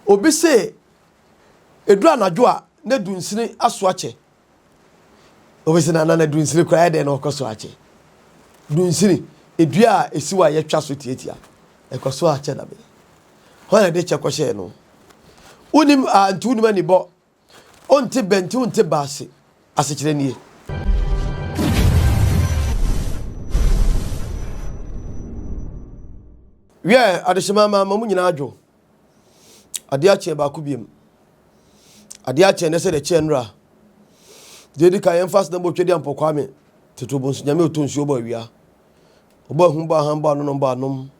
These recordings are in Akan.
Obi se ɛduru anadwo a na dunsini aso akyɛ. Obi se nana na dunsini koraa ɛdɛn na ɔkɔ so akyɛ. Dunsini, edua a esi hɔ a yɛtwa so tiatia, ɛkɔ so akyɛ da bɛn? Hwan na ɛde kyɛ kɔhyɛɛ no? Wonim a nti wonim anibɔ, wonte bɛ nti wonte ba ase. Asekyerɛ nie. Wiɛ, adehyema ma ma mo nyinaa adwo. Adeɛ akyeɛ baako biem. Adeɛ akyeɛ nɛ sɛ deɛ kyeɛ nnora. Deɛ edi kan yɛmfa aseda bɔ Twɛdi Ampɔ Kwame Tete Bonsu Nyame ɔtɔ nsuo bɔ awia. Ɔbɔ ahum bɔ ahan bɔ anonom bɔ anom.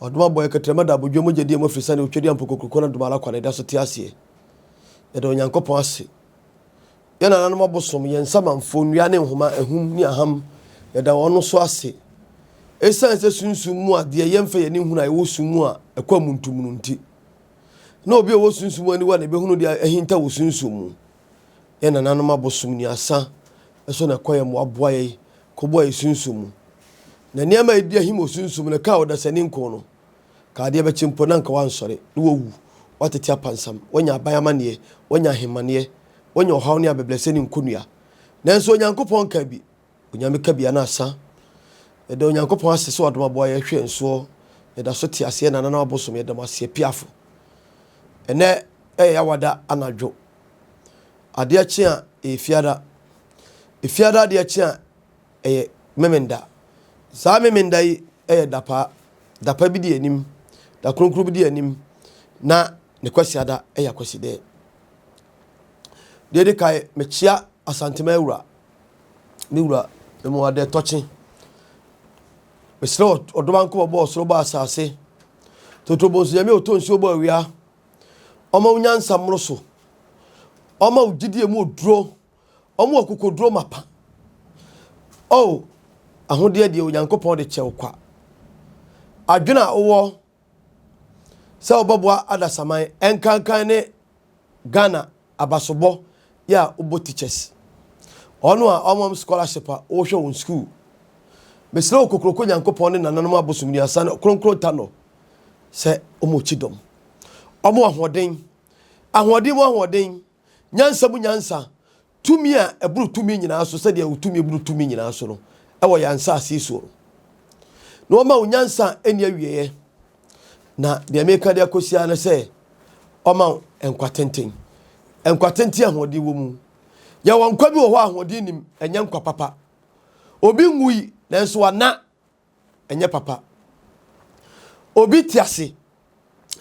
Ɔdom abɔ yɛ kɛtrɛma da abodwo mogya di ɛmu afiri sane Otwadi Ampɔ Kokuroko no dom ara kwa na ɛda so te aseɛ. Yɛda Onyankopɔn ase. Yɛn nananom abosom, yɛn nsamanfoɔ, nnua ne nhoma, ahum ne aham, yɛda wɔn nso ase. Esiane sɛ sunsum mu adeɛ yɛmfa yɛn ani nhunu a ɛwɔ sum mu a ɛkɔ amuntum no nti, na obi a ɔwɔ sunsum mu aniwa na ɛbɛhunu deɛ ahinta wɔ sunsum mu. Yɛn nananom abosom nnuasa so na ɛkɔ yɛn mmoa boa yɛn kɔboa yɛn sunsum mu. Na nneɛma a ɛdi ahim wɔ sunsum no ɛka ɔdasani nko no, Ka adeɛ bɛkye mpo na anka woansɔre, na woawu, woatete apansam, woanya aban amanneɛ, woanya ahemmaneɛ, woanya ɔhaw ne abɛbrɛsɛ ne nkonnua. Nanso Onyankopɔn ka bi, Onyame ka bi a na asa. Yɛda Onyankopɔn ase sɛ wadom aboa yɛn hwɛ yɛn soɔ, yɛda so te ase, yɛn nananom abosom, yɛda mo ase apiafo. Ɛnɛ ɛyɛ Yawada anadwo. Adeɛ kye a ɛyɛ Fiada. Efiada adeɛ kye a ɛyɛ Memenda. Saa Memenda yi yɛ dapaa. Dapa bi di anim, da kronkron bi di anim, na ne Kwasiada yɛ Akwasidɛ. Deɛ ɛdi kan, mekyea Asantema awura, me wura, mema ade tɔkye. Mesrɛ ɔdoma nko ɔbɔ ɔsoro bɔ asase. Totobonsu nyame ɔtɔ nsuo bɔ awia. Ɔma wo nyansa mmoro so. Ɔma wo gyidie mu oduro. Wɔn akokoduro mapa. Oh, ahodeɛ deɛ Onyankopɔn de kyɛ wo kwa. Adwene a wowɔ sɛ wobɛboa adasaman ɛnkankan ne Ghana abasobɔ yɛ a wobɔ teachers. Ɔno a ɔmam scholarship a wohwɛ wɔn school. Mesrɛ wo kokroko Nyankopɔn ne nananom abosom nuasa no kronkron ta no sɛ ɔmo kyidɔm. Ɔmo ahoɔden. Ahoɔden mu ahoɔden. Nyansa mu nyansa, tumi a ɛboro tumi nyinaa so sɛdeɛ wo tumi boro tumi nyinaa so no wɔ yɛn asase soɔ no. Na ɔma wo nyansa a ɛnni awieɛ. Na deɛ meka de akɔsi ara ne sɛ ɔma wo nkwa tenten. Nkwa tenten ahoɔden wɔ mu. Yɛwɔ nkwa bi wɔ hɔ a ahoɔden nim, ɛnyɛ nkwa papa. Obi nwui nanso wana ɛnyɛ papa. Obi te ase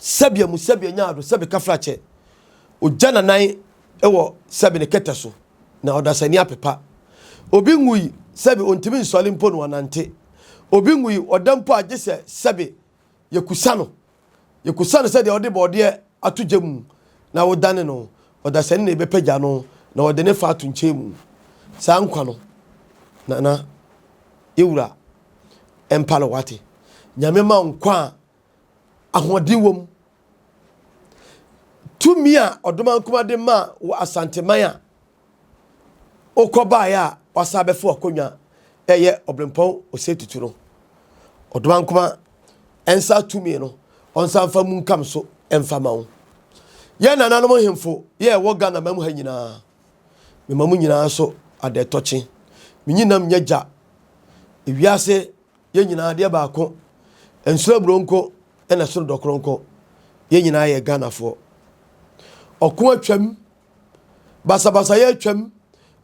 sɛbea mu sɛbea nya ado sɛbe kafrakyɛ ogya nanan wɔ sɛbe ne kɛtɛ so na ɔdasani apepa. Obi nwui sɛbe ontumi nsɔre mpo na wanante. Obi nwui ɔda mpo a gye sɛ sɛbe yɛkusa no. Yɛkusa no sɛdeɛ ɔde bɔɔdeɛ ato gya mu na wodane no, ɔdasani na yɛbɛpagya no na wɔde ne fa ato nkyɛn mu. Saa nkwa no, Nana, yɛwura mpale wate. Nyame ma nkwa a ahoɔden wɔ mu. Tumi a ɔdomankoma de ma wɔ Asanteman a wokɔbaeɛ a wasa abɛfo akonnwa ɛyɛ ɔbrempɔn Osei Tutu no. Ɔdomankoma nsa tumi no ɔnsa mfa mu nkam so mfa ma wo. Yɛn nananom hemfo yɛ ɛwɔ Ghana ma mu ha nyinaa. Mema mo nyinaa so adɛtɔkye. Menyi nam nyɛ gya. Ewiase yɛn nyinaa adeɛ baako. Nsoro aburo nko ɛna soro dɔkoro nko. Yɛn nyinaa yɛ Ghanafoɔ. Ɔko atwam, basabasayɛ atwam,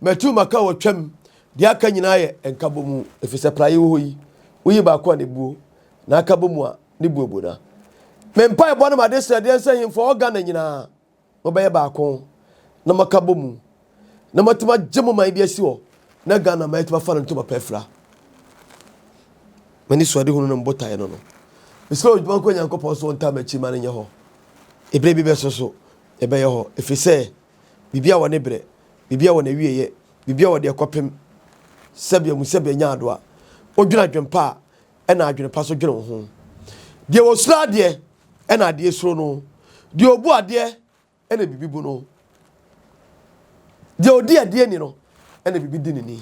matu maka wɔ twam. Deɛ aka nyinaa yɛ nkabɔmu ɛfiri sɛ praeɛ wɔ hɔ yi, woyi baako a ne buo, na aka bɔ mu a ne buo bu na. Me mpaebɔ no m'adesrɛdeɛ nsɛ hemfo wɔ Ghana nyinaa. mobɛyɛ baako na moaka bɔ mu na moatumi agye mo man de asi hɔ na Ghana man atumi afa no ntoma pa afira. M'ani so adehunu no mbotaeɛ no no. Mesrɛ odwuma nkɔ Nyankopɔn so ɔntaa m'akyi ma no nyɛ hɔ. Ebere bi bɛso so ɛbɛyɛ hɔ ɛfiri sɛ biribi a wɔ ne berɛ, biribi a wɔ n'awieɛ, biribi a wɔde ɛkɔpem sɛbea mu sɛbea nya adoa. Wodwene adwempa a ɛna adwene pa so dwene wo ho. Deɛ wɔsuro adeɛ ɛna adeɛ suro no. Deɛ ɔbu adeɛ ɛna biribi bu no. Deɛ ɔdi adeɛ ni no ɛna biribi di ne ni.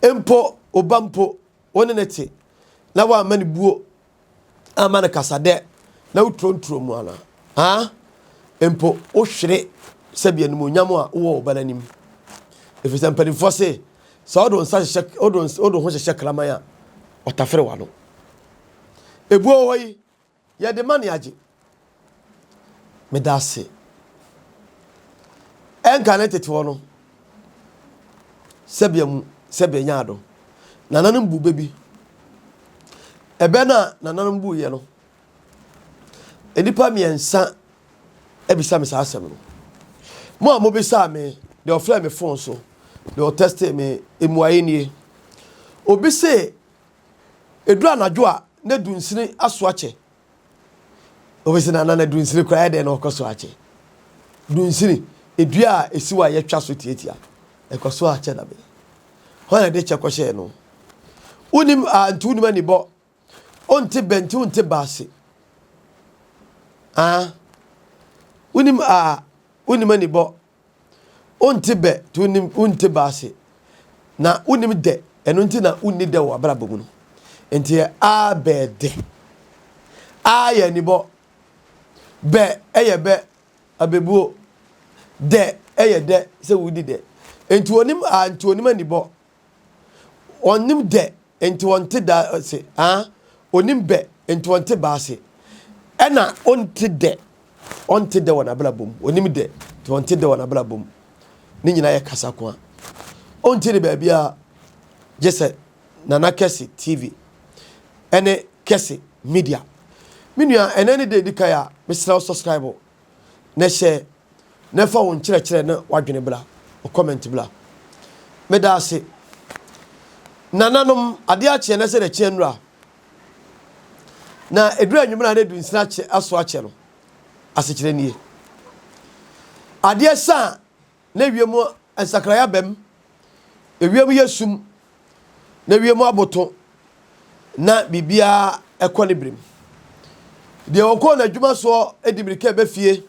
Mpo ɔba mpo wo ne ne te na woamma ne buo amma no kasadɛ na woturonturo mu ana. Ha? Mpo wohwere sɛbi animuonyam a wowɔ wo ba no anim. Ɛfiri sɛ mpanimfoɔ se, sɛ wode wo nsa hyehyɛ wode wo ho hyehyɛ kraman a, ɔtafere w'ano. Ebuo wɔ hɔ yi, Yɛde ma ne agye. Meda ase. Ɛnka ne tete hɔ no, sɛbea mu, sɛbea nyaa do. Nananom bu bɛ bi. Ɛbɛ no a nananom buiɛ no, nnipa mmiɛnsa abisa me saa asɛm no. Mo a mobisaa me, deɛ ɔfrɛɛ me fon so, deɛ ɔtɛstee me, mmuaeɛ nie. Obi se Ɛduru anadwo a, na dunsini aso akyɛ. Wobɛsi na na dunsini koraa yɛ dɛn na ɔkɔ so akyɛ? Dunsini, edua a ɛsi hɔ a yɛtwa so tiatia, ɛkɔ so akyɛ da bɛn? Hwan na ɛde kyɛ kɔhyɛɛ no? Wonim a nti wonim anibɔ, wonte bɛ nti wonte baase. Ah, wonim a wonim anibɔ, Wonte bɛ nti wonnim wonte bɛ ase. Na wonnim dɛ, ɛno nti na wonni dɛ wɔ abrabɔ mu no. Nti yɛ a bɛ dɛ. A yɛ anibɔ. Bɛ yɛ bɛ, abɛbuo. Dɛ yɛ dɛ, sɛ wodi dɛ. Nti onim a nti onim anibɔ. Ɔnnim dɛ nti ɔnte da ase. Ah, onim bɛ nti ɔnte ba ase. Ɛna ɔnte dɛ, ɔnte dɛ wɔ n'abrabɔ mu. Onim dɛ nti ɔnte dɛ wɔ n'abrabɔ mu. Ne nyinaa yɛ kasa ko a. Ɔnte ne baabiara gye sɛ Nana Kɛse TV ɛne Kɛse Media. Me nua, ɛnɛ ne da edi kan a, mesrɛ wo subscribe na hyɛ na fa wo nkyerɛkyerɛ ne w'adwene bra, wo comment bra. Meda ase. Nananom, adeɛ akyeɛ na sɛ na kyeɛ nnura. Na ɛduru anwummerɛ a na ɛdu nsina akyɛ aso akyɛ no, asekyerɛ nie. Adeɛ sa a na wiem nsakraeɛ aba mu, ewiem yɛ sum, na wiem aboto, na biribiara kɔ ne berem. Deɛ ɔkɔɔ n'adwuma soɔ di mmirika ɛbɛ fie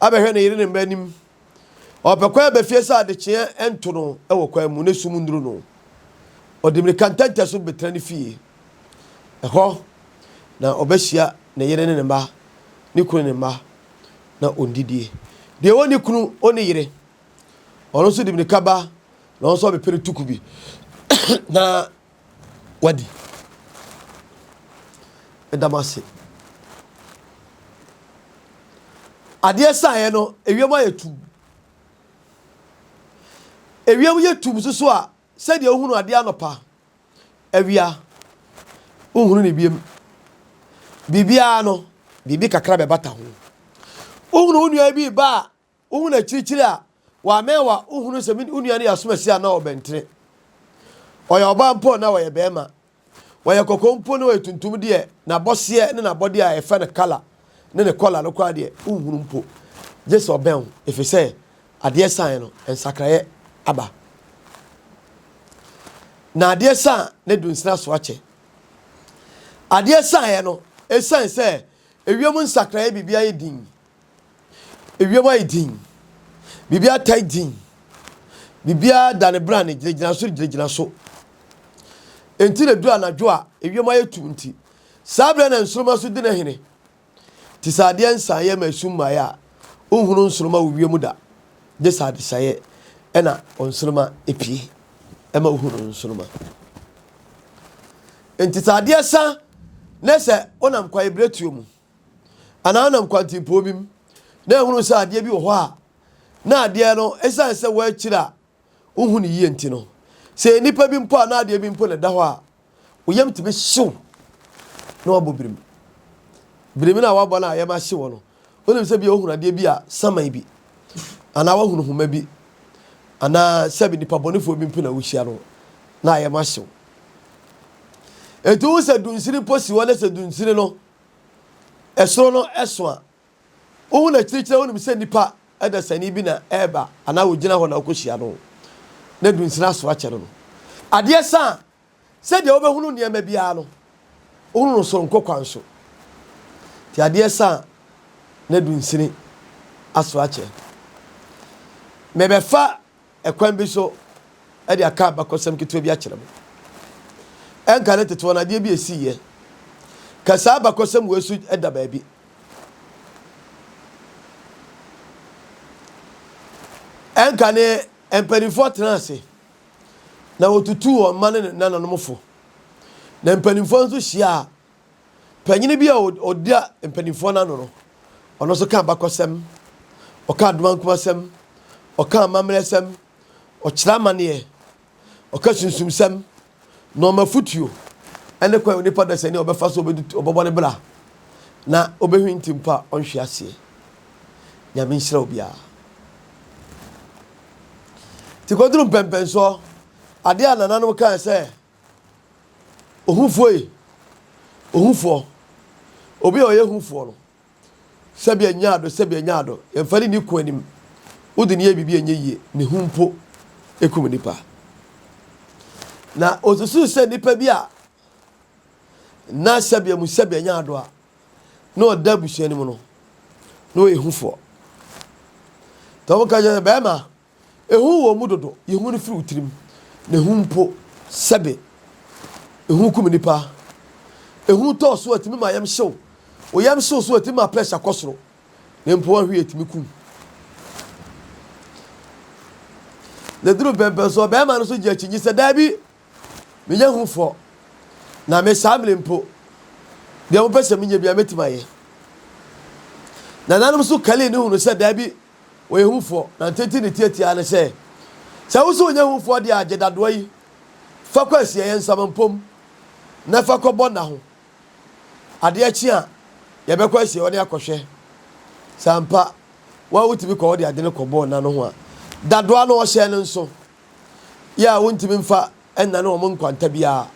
abɛhwɛ ne yere ne mma anim. Ɔpɛ kwan aba fie sɛ adekyeɛ nto no wɔ kwan mu na sum nnuru no. Ɔde mmirika ntɛntɛ so bɛtena ne fie. Ɛhɔ na ɔbɛhyia ne yere ne ne mma, ne kunu ne mma. na ɔndidie. Deɛ ɔnni kunu, ɔnni yere, ɔno nso de mirika ba na ɔno nso ɔbɛpere tuku bi na wadi. Meda mo ase. Adeɛ saeɛ no, ewiem ayɛ tum. Ewiem yɛ tum nso so a, sɛdeɛ wohunu adeɛ anɔpa, awia, wonhunu no biom. Biribiara no, biribi kakra bɛbata ho. Wohunu wo nua bi reba a, wohu no akyirikyiri a, wamɛn wa, wohunu sɛ wo nua no yɛ asomasi a na ɔbɛntene. Ɔyɛ ɔbaa mpo na ɔyɛ bɛrima. Ɔyɛ kɔkɔɔ mpo na ɔyɛ tuntum deɛ, n'abɔseɛ ne n'abɔdeɛ a yɛfrɛ no kala ne ne kɔla no koraa deɛ, wonhunu mpo. Gye sɛ ɔbɛn wo, ɛfiri sɛ adeɛ saeɛ no, nsakraeɛ aba. Na adeɛ sa a, na dunsini aso akyɛ. Adeɛ saeɛ no, ɛsiane sɛ ewiem nsakraeɛ biribi ayɛ din, ewiem ayɛ din, biribi atae din, biribiara da ne brane, gyinagyina so gyinagyina so. Enti na duru anadwo a ewiem ayɛ tum nti, saa berɛ na nsoromma so di ne hene. Te sɛ adeɛ nsaeɛ ma esum mmaeɛ a, wonhunu nsoromma wɔ wiem da, gye sɛ adesaeɛ ɛna nsoromma epue ɛma wohunu nsoromma. Nti sɛ adeɛ sa na sɛ wonam kwaebiretuo mu anaa wonam kwantempɔn bi mu na ehunu sɛ adeɛ bi wɔ hɔ a na adeɛ no esiane sɛ wɔakyiri a wonhu no yie nti no, sɛ nnipa bi mpo anaa adeɛ bi mpo na ɛda hɔ a, wo yam tumi hyew na wabɔ birim. Birim no a wabɔ no a yam ahye wɔ no, wonim sɛ bi a wohunu adeɛ bi a saman bi anaa woahunu homa bi anaa sɛbi nipa bɔnefoɔ bi mpo na wohyia no na ayam ahyew. Enti wohu sɛ dunsini mpo si hɔ na sɛ dunsini no ɛsoro no ɛso a, Wohu no akyirikyiri a, wonim sɛ nnipa dasani bi na ɛreba anaa ogyina hɔ na wokɔhyia no na dunsini aso akyɛ no no. Adeɛ sa a, sɛdeɛ wobɛhunu nneɛma biara no, wohunu no soronko kwan so. Nti adeɛ sa a, na dunsini aso akyɛ. Mebɛfa ɛkwan bi so de aka abakɔsɛm ketewa bi akyerɛ mo. Ɛnka ne tete hɔ no adeɛ bi esiiɛ. Ka saa abakɔsɛm wei so da baabi. Ɛnka ne mpanimfoɔ tena ase na wɔtutuu wɔn mma ne ne nananom fo. Na mpanimfoɔ nso hyia a, panyin bi a ɔda mpanimfoɔ no ano no, ɔno nso ka abakɔsɛm, ɔka adomankomasɛm, ɔka amammerɛsɛm, ɔkyerɛ amanneɛ, ɔka sunsumsɛm, na ɔma afotuo ne kwan a onipa dasani a ɔbɛfa so ɔbɛbɔ ne bra na ɔbɛhwinti mpo a ɔnhwe aseɛ. Nyame nhyira obiara. Nti kɔduru mpɛmpɛnsoɔ, adeɛ a nananom kaa sɛ ohufoɔ yi, ohufoɔ, obi a ɔyɛ hufoɔ no, Sɛbi anya ado, sɛbi anya ado. Yɛmfa ne nni ko anim. Wode no yɛ biribi a ɛnyɛ yie. Ne ho mpo kum nipa. Na osusuw sɛ nipa bi a na sɛbi amu sɛbi anya ado a na ɔda abusua no mu no, na ɔyɛ hufoɔ. Nti wɔn ka kyerɛ sɛ bɛrima Ehu wɔ mu dodo, yi hu no firi wo tirim, na ehu mpo, sɛbe, ehu kum nnipa. Ehu tɔ so a, etumi ma yam hyew. Wo yam hyew so a, etumi ma pressure kɔ soro, na mpo wanhwɛ yie etumi kum. Na eduru mpɛmpɛn so, ɔbarima no nso gye akyinnye sɛ, Dabi, menyɛ hufoɔ, na me saa mmere mpo, deɛ mopɛ sɛ menyɛ biara mɛtumi ayɛ. Nananom nso karii no hunu sɛ, Dabi, Wɔyɛ hufoɔ, na ntenten ne tiatiaa ne sɛ, Sɛ wo nso wonyɛ hufoɔ deɛ a, gye dadoa yi fa kɔ asieeɛ nsamampom na fa kɔbɔ nna ho. Adeɛ kye a, yɛbɛkɔ asieeɛ hɔ ne akɔhwɛ sɛ ampa wo a wotumi kɔ hɔ de ade no kɔbɔɔ nna no ho a. Dadoa no ɔhyɛɛ no nso yɛ a wontumi mfa nnane wɔn nkwanta biara,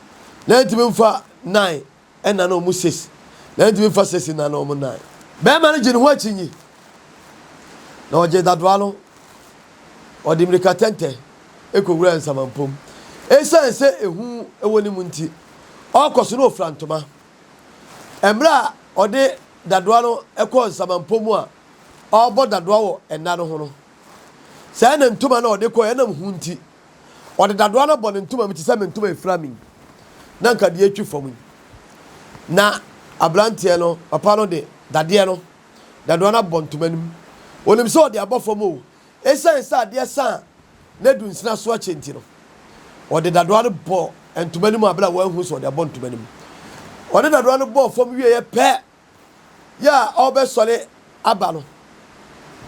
na ɛntumi mfa nan Ɛna na ɔmo sesi na ɛntumi nfa sesi na na ɔmo nan. Bɛɛma no gye ne ho akyinnye na ɔgye dadoa no ɔde mmirika tɛntɛ kɔ wuraa nsamampom. Esiane sɛ ehu wɔ ne mu nti, ɔkɔ so na ofura ntoma. Mmerɛ a ɔde dadoa no kɔɔ nsamampom mu a ɔrebɔ dadoa wɔ nna no ho no, sɛɛ ne ntoma na ɔde kɔe ɛnam hu nti. Ɔde dadoa no bɔ ne ntoma mu te sɛ me ntoma efura me yi, na nka deɛ etwi fam yi. Na aberanteɛ no, papa no de dadeɛ no, dadoa no abɔ ntoma no mu. Onim sɛ ɔde abɔ fam o, esiane sɛ adeɛ sa a na dunsini aso akyɛ nti no, ɔde dadoa no bɔ ntoma no mu abere a wanhu sɛ ɔde abɔ ntoma no mu. Ɔde dadoa no bɔɔ fam wieɛ pɛ, yɛ a ɔrebɛsɔre aba no,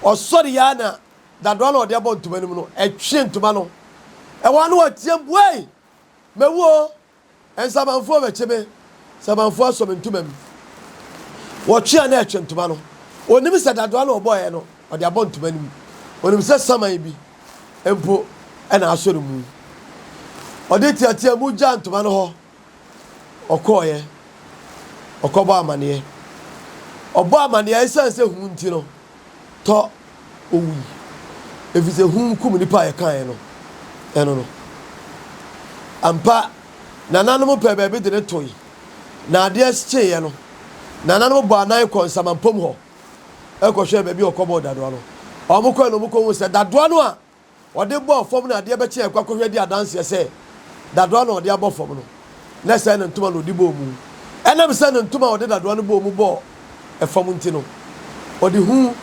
ɔsɔre yɛ a na dadoa no a ɔde abɔ ntoma no mu no, ɛtwe ntoma no. Ɛhɔ ara na ɔteam, Buei! Mawu o! Nsamanfoɔ bɛkye me! Nsamanfoɔ asɔ me ntoma mu. Wɔtwe a na ɛtwe ntoma no. Ɔnim sɛ dadoa no a ɔbɔeɛ no, ɔde abɔ ntoma no mu. Ɔnim sɛ saman bi mpo na asɔ ne mu. Ɔde teatea mu gyaa ntoma no hɔ. Ɔkɔeɛ, ɔkɔbɔɔ amaneɛ. Ɔbɔɔ amaneɛ ɛsiane sɛ hu nti no, tɔ owui. Ɛfiri sɛ hu kum nnipa a yɛkaeɛ no, ɛno no. Ampa, nananom pɛɛ baabi de no toe, na adeɛ kyeeɛ no, nananom bɔɔ anan kɔɔ nsamampom hɔ kɔhwɛɛ baabi a ɔkɔbɔɔ dadoa no. Wɔkɔe no, wɔkɔhuu sɛ dadoa no a ɔde bɔɔ fam no adeɛ bɛkye a ɛkɔ akɔhwɛ di adanseɛ sɛ dadoa na ɔde abɔ fam no, na sɛ ne ntoma na ɔde bɔɔ mu. Ɛnam sɛ ne ntoma a ɔde dadoa no bɔɔ mu bɔɔ fam nti no, ɔde hu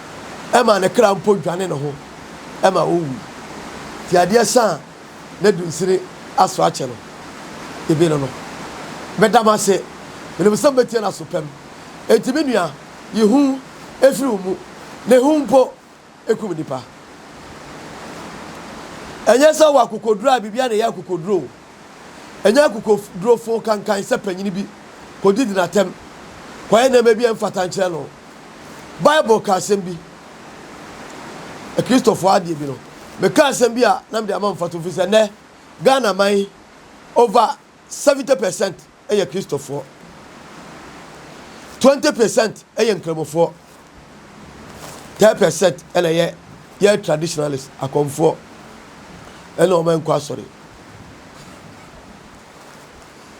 maa ne kra mpo dwane ne ho ma ɔwui. Nti adeɛ sa a na dunsini aso akyɛ no, ebi no no. Meda mo ase. Menim sɛ mobɛtie no aso pam. Enti me nua, yi hu firi wo mu, na ehu mpo kum nnipa. Ɛnyɛ sɛ wɔ akokoduro a biribiara na ɛyɛ akokoduro o. Ɛnyɛ akokoduro fo kankan sɛ panyin bi kɔdidi n'atɛm, kɔyɛ nneɛma bi a ɛmfata nkyerɛ no. Bible ka asɛm bi, Akristofoɔ adeɛ bi no. Meka asɛm bi a na mede ama mfatoho firi sɛ nnɛ Ghana man over 70% yɛ Kristofoɔ, 20% yɛ Nkramofoɔ, 10% na ɛyɛ yɛ traditionalist akɔmfoɔ ɛna wɔn nkɔ asɔre.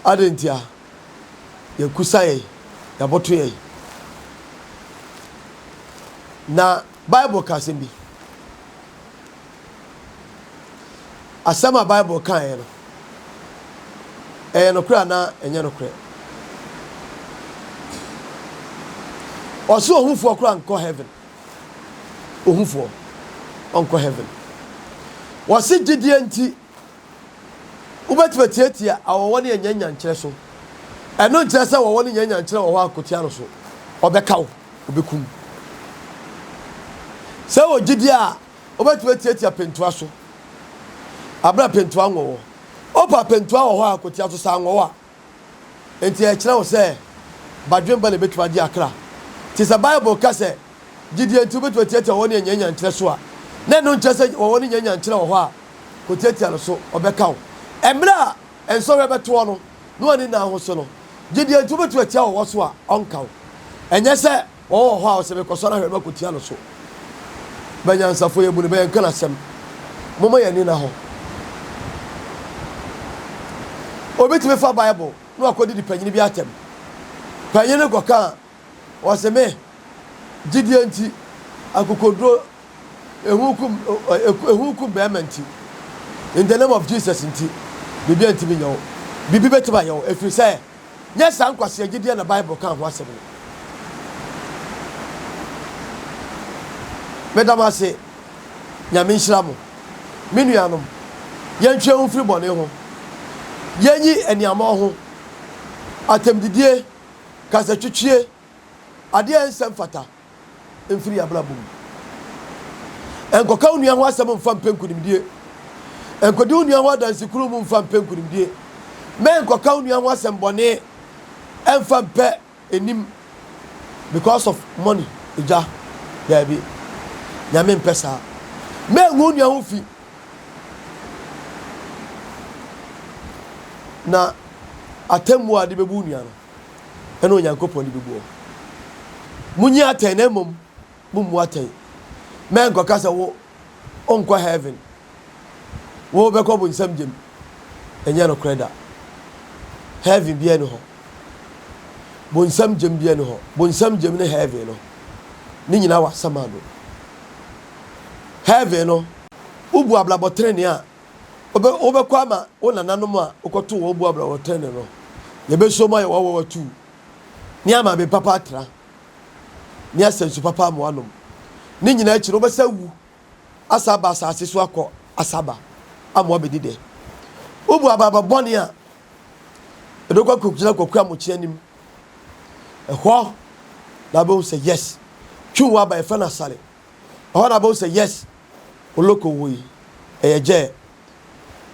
Adɛn ntia? Yɛkusa yɛn, yɛaboto yɛn. Na Bible ka asɛm bi. Asɛm a Bible kaeɛ no, ɛyɛ nokorɛ anaa ɛnyɛ nokorɛ? Ɔse ohufoɔ koraa nkɔ heaven. Ohufoɔ ɔnkɔ heaven. Wɔse gyidie nti wobɛtumi atiatia awɔwɔ ne anyanyankyerɛ so. Ɛno nkyerɛ sɛ wɔwɔ ne nyanyankyerɛ wɔ hɔ a kɔtia no so. Ɔbɛka wo, ɔbɛkum. Sɛ wɔ gyidie a wobɛtumi atiatia pentoa so. Abere a pentoa nwɔwɔ. Opa pentoa wɔ hɔ a kɔtia so sɛ anwɔwɔ a. Enti ɛkyerɛ wo sɛ badwemba na ebetumi agye akra. Te sɛ Bible ka sɛ gyidie nti wobetumi atiatia wɔn ne anyanyankyerɛ so a, na ɛno nkyerɛ sɛ wɔwɔ ne nyanyankyerɛ wɔ hɔ a, kɔtiatia no so, ɔbɛka wo. Mmerɛ a nsɔhwɛ bɛtoɔ no na w'ani nna ho so no, gyidie nti wobetumi atia wɔwɔ so a, ɔnka wo. Ɛnyɛ sɛ wɔwɔ wɔ hɔ a ɔsɛ mekɔsɔ no ahwɛ no makɔtia no so. Banyansafo yɛ bu no bɛ yɛnka n'asɛm. Momma yɛn ani nna hɔ. Obi tumi fa Bible na wakɔdidi panyin bi atɛm. Panyin no kɔka a, ɔse me gyidie nti, akokoduro, ehu kum, ehu kum bɛrima nti, in the name of Jesus nti, biribi antumi nyɛ wo. Biribi bɛtumi ayɛ wo, ɛfiri sɛ Nyɛ saa nkwasea gyidie na Bible ka ho asɛm no. Meda mo ase. Nyame nhyira mo. Me nuanom, yɛntwe yɛn ho mfiri bɔne ho. Yɛnyi aniammɔn ho, atɛmdidie, kasatwitwie, adeɛ a ɛnsɛ mfata. mfiri yɛn abrabɔ mu. Nkɔka wo nua ho asɛm mfa mpɛ nkunimdie. Nkɔdi wo nua ho adansekuru mu mfa mpɛ nkunimdie. Mɛnkɔka wo nua ho asɛm bɔne mfa mpɛ anim because of money. Egya, daabi. Nyame mpɛ saa. Mɛngu wo nua ho fi. Na atemmuo a de bɛbu wo nua no, ɛna Onyankopɔn de bɛbu wɔn. Monyi atɛn na mmom mommu atɛn. Mɛnkɔka sɛ wo wonkɔ heaven, wo bɛkɔ bonsam gyem. Ɛnyɛ nokorɛ da. Heaven biara ni hɔ. Bonsam gyem biara ni hɔ. Bonsam gyem ne heaven no, ne nyinaa wɔ asamando. Heaven no, wobu abrabɔ tenenee a, Wobɛ, wobɛkɔ ama wo nananom a wokɔtoo wɔn bu abrabɔtɛne no. Yɛbɛsuo mu ayɛ wɔn awawatuu, ne ama abe papa atra, ne asa nsu papa ama wɔanom. Ne nyinaa akyi no, wobɛsa awu asa aba asase so akɔ asaba ama wɔabɛdi dɛ. Wobu abrabɔ bɔne a, ɛde wokɔ akɔgyina Kwaku Amokyɛ anim. Ɛhɔ na wobɛhu sɛ yes, twi wo aba, yɛfrɛ no asare. Ɛhɔ na wobɛhu sɛ yes, Oloko wo yi, ɛyɛ gyɛɛ.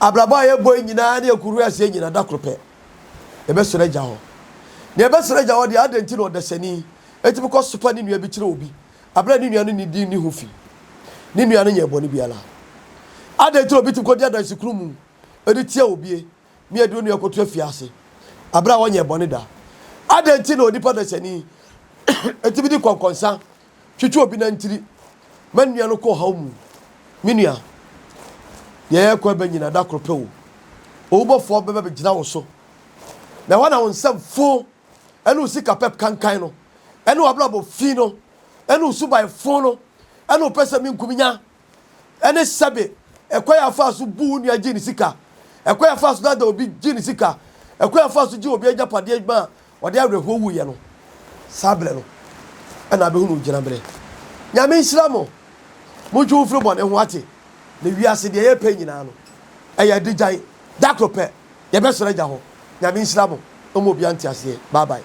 Abrabɔ a yɛbɔ yi nyinaa ne yɛkɔhuri aseɛ nyinaa da koro pɛ, yɛbɛsɔre agya hɔ. Na yɛbɛsɔre agya hɔ deɛ, adɛn nti na ɔdasani tumi kɔ sopa ne nua bi kyerɛ obi aberɛ a ne nua no nnidi nni ho fi? Ne nua no nyɛɛ bɔne biara. Adɛn nti na obi tumi kɔdi adansekunu mu de tia obie ne yɛde onua kɔto afiase aberɛ a ɔnyɛɛ bɔne da? Adɛn nti na onipa dasani tumi di kɔnkɔnsa Twitwi obi nantiri ma nua no kɔ ɔhaw mu. Me nua, deɛ yɛrekɔ ɛbɛ nyina da koro pɛ o. Owubɔfoɔ bɛba bɛgyina wo so. Na ɛhɔ na wo nsam fo ɛne wo sika pɛ kankan no, ɛne w'abrabɔ fi no, ɛne wo suban fo no, ɛne wo pɛ sɛ menkum nya, ɛne sɛbe ɛkwan a faa so bu wo nua gye ne sika, ɛkwan a faa so dada obi gye ne sika, ɛkwan a faa so gye obi agyapadeɛ ma ɔde awerɛhoɔ wuiɛ no, saa berɛ no ɛna abɛhunu wo gyinaberɛ. Nyame nhyira mo. Montwe mo mfiri bɔne ho ate. Na wiase deɛ yɛpɛ nyinaa no, ɛyɛ adigyan. Da koro pɛ, yɛbɛsɔre agya hɔ. Nyame nhyira mo. Ɔmma obiara nte aseɛ. Bye bye.